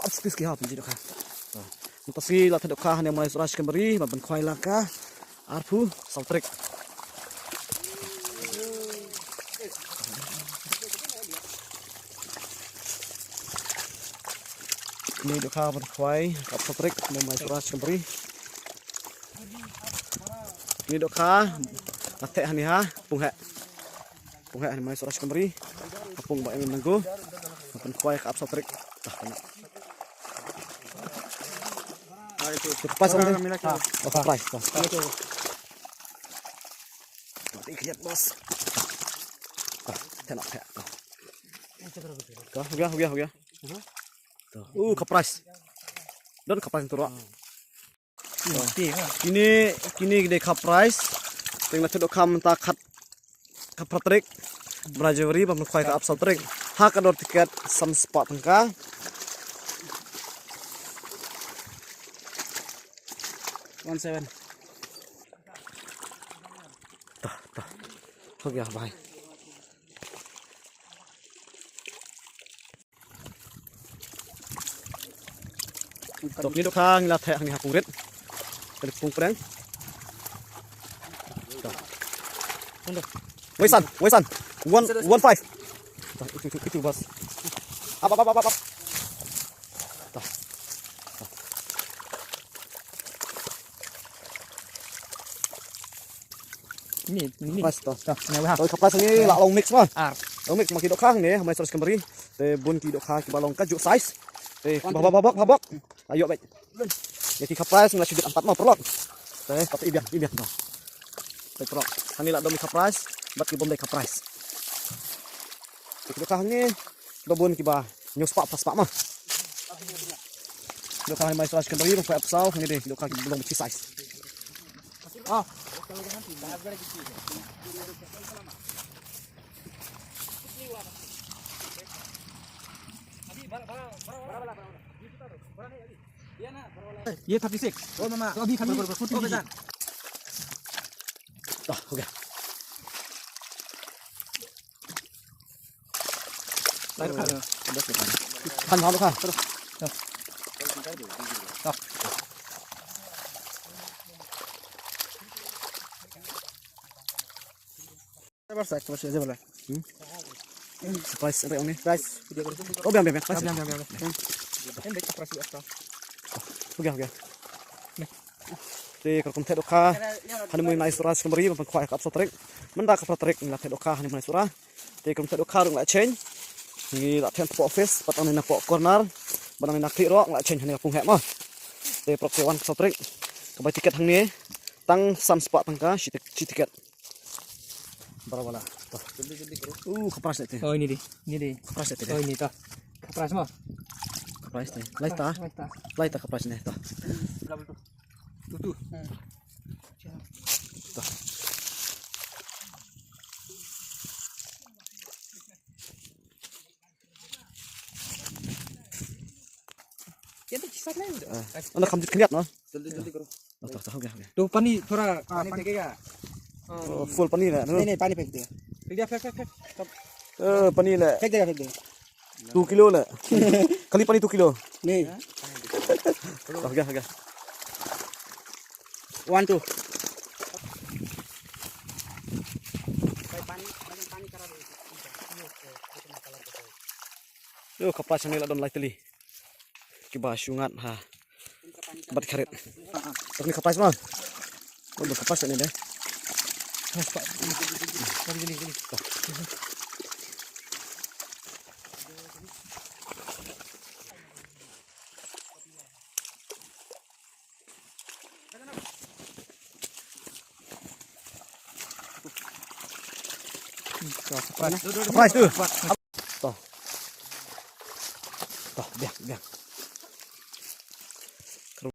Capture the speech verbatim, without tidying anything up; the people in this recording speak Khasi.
Squeeze ki ha pynji dohkha. Mynta sngi la theh dohkha hane Mawlai Suraj Kambari ban pynkhwai la ka arphew saw tarik. Ni dohkha ban khwai ka arphew saw tarik hane Mawlai Suraj Kambari. Ni dohkha la theh hane ha pung heh. Pung heh hane Mawlai Suraj Kambari. Pung ba em nanggu. Pynkhwai ka arphew saw tarik. Tah, kena. Surprise, surprise. Mati kejap, bos. Ah, tengok, tengok. Ka, ho gaya, ho gaya, ho gaya. Uh, ka prize. Don ka prize tu, Rok. Kine, kine ki dei ka prize. Teng la theh dohkha mynta khat ka phra tarik. Bra January ban khwai ka arphew saw tarik. Ha ka dor tiket san spah tyngka. One seven. Tah, tah. Ho gaya, bhai. Tok ni dohkha ngi la theh hangne ha pung rit. Kali pung preng. Waisan, waisan. One, one five. Itu, itu, itu, bos. Up, up, up, up, up. Ni, ni. Pas to. To, ni wah. To, ka prize ni la long mix ma. Ar. Long mix ma ki dohkha ni, Mawlai Suraj Kambari. Te bun ki dohkha kiba long kajuh size. Te bok, bok, bok, bok, bok. Ayo, baik. Ïa ki ka prize ngi la shu jot empat mo, paralok. Te pat i biang, i biang to. Te paralok. Hangne la dom ka prize, bad ki bym dei ka prize. Te ki dohkha hangne, kiba bun kiba hynñiew spah, phra spah ma. Dohkha Mawlai Suraj Kambari, dohkha arphew saw, hangne dei, dohkha kiba long bichi size. Ah. ये थर्टी सिक्स। ओ मामा। तो अभी खाली फोर्टी। Ah, ho gaya. Khan, khan, khan. Bar sa, bar sa, je bala. Hmm? Surprise, re ong ni. Surprise. Oh, biang, biang, biang. Biang, biang, biang, biang. Em, dek surprise di atas. Ho gaya, ho gaya. Te ka rukom theh dohkha hane Mawlai Suraj Kambari ban pynkhwai ka arphew saw tarik. Mynta ka phra tarik ngi la theh dohkha hane Mawlai Suraj. Te ka rukom theh dohkha ruh ngi la change. Ngi la theh hapoh office, pat hangne napoh corner, bad hangne na khlieh ruh ngi la change hane ka pung heh ma. Te paralok te wan ka arphew saw tarik. Ka bai tiket hangne tang san spah tyngka shi tik-, shi tiket. Bra bala. To. Uh, ka prize te. Oh, ini dei. Ini dei. Ka prize te. Oh, ini to. Ka prize mo. Ka prize te. Lai ta. Lai ta. Lai ta ka prize ne to. Tu, tu. To. ये तो खिसक नहीं। Ah. Ana kham jit khniat no. जल्दी, जल्दी करो। To, to, to, ho gaya, ho gaya. तो पानी थोड़ा, आ, पानी फेंकेगा। Oh, full pani le. नहीं, नहीं, पानी फेंक दिया। फेंक दिया, फेंक, फेंक, फेंक। Eh, pani le. फेंक देगा, फेंक देगा। Two kilo le. Kali pani two kilo. नहीं। To, ho gaya, ho gaya. One, two. Yo, ka prize hangne la don lai tylli. Kiba shu ngat ha. Bad kharit. Tang ni ka prize ma. Oh, ka prize ni dei. Surprise tu. To. To, biang, biang.